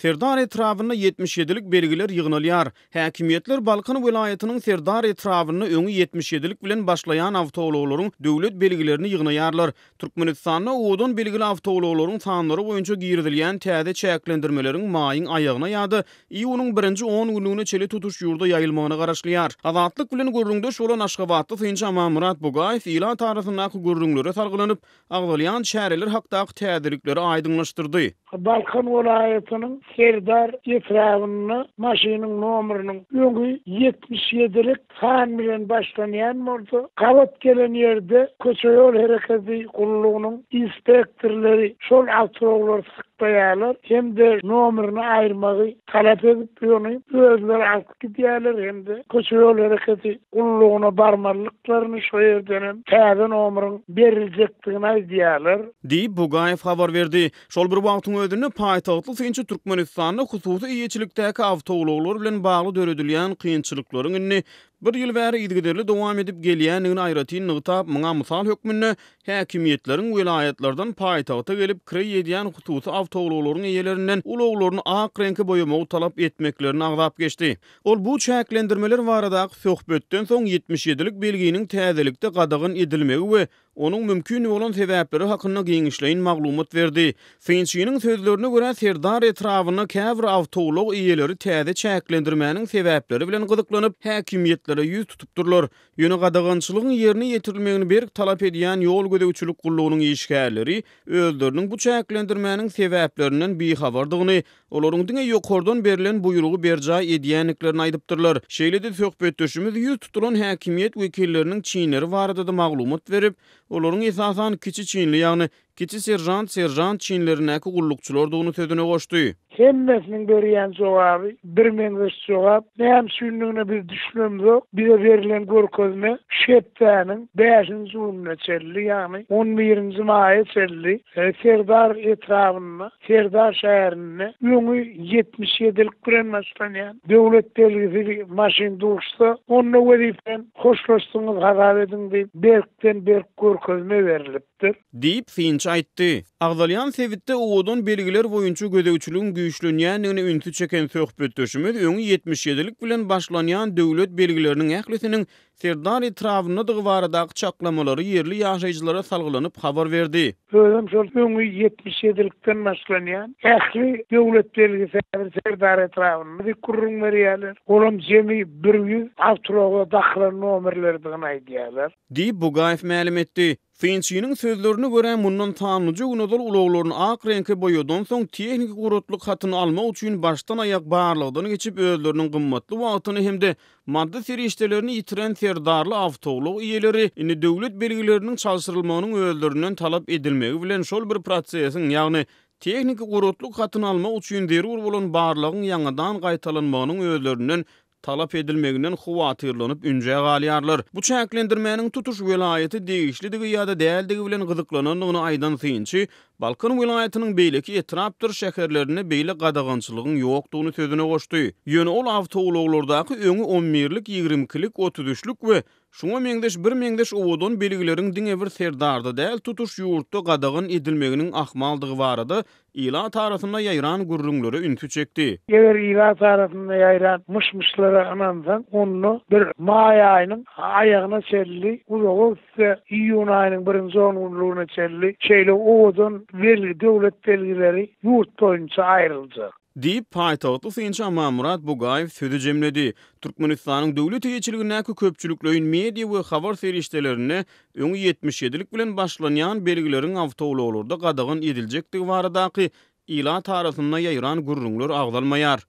Serdar etrabynda 77-lik belgiler ýygnalýar. Häkimiýetler Balkan welaýatynyň Serdar etrabynda öňi 77-lik bilen başlaýan awtoulaglaryň döwlet belgilerini ýygnaýarlar. Türkmenistanda owadan belgili awtoulaglaryň sanlary boýunça girizilýän täze çäklendirmeleriň maýyň aýagyna ýa-da iýunyň birinji on günlügine çeli tutuş ýurda ýaýylmagyna garaşylýar. Azatlyk bilen gürrüňdeş bolan aşgabatly synçy Amanmyrat Bugaýew ilat arasyndaky gürrüňlere salgylanyp, Agzalýan çäreler hakdaky täzelikleri aýdyňlaşdyrdy. Balkan welaýatynyň Serdar etrabynda maşynyň nomerynyň öňi 77-lik san bilen başlanýan bolsa, gabat gelen ýerde köçe-ýol hereketi gullugynyň inspektorlary şol awtoulaglary saklaýarlar hem-de nomeryny aýyrmagy talap edip, ony özleri alyp gidýärler hem-de köçe-ýol hereketi gullugyna barmalydyklaryny, şo ýerden hem täze nomeryň beriljekdigini aýdýarlar. Diýip, Bugaýew habar berdi. Şol bir wagtyň özünde, paýtagtly synçy Türkmenistanda hususy eýeçilikdäki awtoulaglar bilen bagly döredilýän kynçylyklaryň indi bir ýyl bäri yzygiderli dowam edip gelýändigini aýratyn nygtap, muňa mysal hökmünde Häkimiýetleriň welaýatlardan paýtagta gelip, kireý edýän hususy awtoulaglaryň eýelerinden ulaglaryny ak reňke boýamagy talap etmeklerini agzap geçdi. Ol bu çäklendirmeler baradaky söhbetden soň 77-lik belginiň täzelikde gadagan edilmegi we onuň mümkin bolan sebäpleri hakynda giňişleýin maglumat berdi. Synçynyň sözlerine görä, Serdar etrabynda käbir awtoulag eýeleri täze çäklendirmäniň sebäpleri bilen gyzyklanyp, häkimiýetlere ýüz tutupdyrlar. Ýöne gadagançylygyň ýerine ýetirilmegini berk talap edýän ýol gözegçilik gullugynyň işgärleri özleriniň bu çäklendirmäniň sebäplerinden bihabardygyny, olaryň diňe ýokardan berlen buýrugy berjaý edýändiklerini aýdypdyrlar. Şeýle-de söhbetdeşimiz ýüz tutulan häkimiýet wekilleriniň çinleri barada-da maglumat berip, olaryň esasan kiçi çinli, ýagny Kiçi seržant seržant çinlerindäki gullukçylardygyny sözüne goşdy. Hemmesiniň berýän jogaby birmeňzeş jogap. Näme üçindigine biz düşünemzok. Bize berlen görkezme şu hepdäniň bäşinji gününe çenli, ýagny on birinji maýa çenli Serdar etrabynda, Serdar şäherinde öňi 77-lik bilen başlanýan döwlet belgisili maşyn duşsa, onda wezipeden hoşlaşdygyňyz hasap ediň diýip, berkden-berk görkezme berlip. Etdir. Diýip, synçy aýtdy. Agzalýan sebitde owadan belgiler boýunça gözegçiligiň güýçlenýändigine ünsi çeken söhbetdeşimiz öňi 77-lik bilen başlanýan döwlet belgileriniň ählisiniň Serdar etrabyndadygy baradaky çaklamalary ýerli ýaşaýjylara salgylanyp habar berdi. Özem şol öňi 77-likden başlanýan ähli döwlet belgisi häzir Serdar etrabynda diýip gürrüň berýärler. Olam jemi 100 awtoulaga dakylan nomerlerdigini aýdýarlar. Diýip, Bugaýew mälim etdi. Synçynyň sözlerine görä, mundan sanlyja gün ozal ulaglaryny ak reňke boýadansoň, tehniki guratlyk hatyny almak üçin başdan-aýak barlagdan geçip, özleriniň gymmatly wagtyny hem-de maddy serişdelerini ýitiren serdarly awtoulag eýeleri indi döwlet belgileriniň çalşyrylmagynyň özlerinden talap edilmegi bilen şol bir prosesiň, ýagny tehniki guratlyk hatyny almak üçin zerur bolan barlagyň ýaňadan gaýtalanmagynyň özlerinden talap edilmeginden howatyrlanyp ünjä galýarlar. Bu çäklendirmäniň tutuş welaýata degişlidigi ýa-da däldigi bilen gyzyklanandygyny aýdan synçy, Balkan welaýatynyň beýleki etrapdyr şäherlerinde beýle gadagançylygyň ýokdugyny sözüne goşdy. Ýöne ol awtoulaglardaky öňi on birlik, 20 ikilik, 33-lük we şuňa meňzeş birmeňzeş owadan belgileriň diňe bir Serdarda däl, tutuş ýurtda gadagan edilmeginiň ahmaldygy barada Ilat arasynda ýaýran gürrüňlere ünsi çekdi. Eger ilat arasynda ýaýran myş-myşlara ynansaň, onda bir maý aýynyň aýagyna çenli, uzaga gitse, iýun aýynyň birinji ongünlügine çenli şeýle owadan belgi, döwlet belgileri ýurt boýunça aýryljak. Diýip, paýtagtly synçy Amanmyrat Bugaýew sözi jemledi. Türkmenistanyň döwlet eýeçiligindäki köpçülikleýin media we habar serişdelerinde Öňi 77-lik bilen başlanýan belgileriň awtoulaglarda gadagan ediljekdigi baradaky ilat arasynda ýaýran gürrüňler agzalmaýar.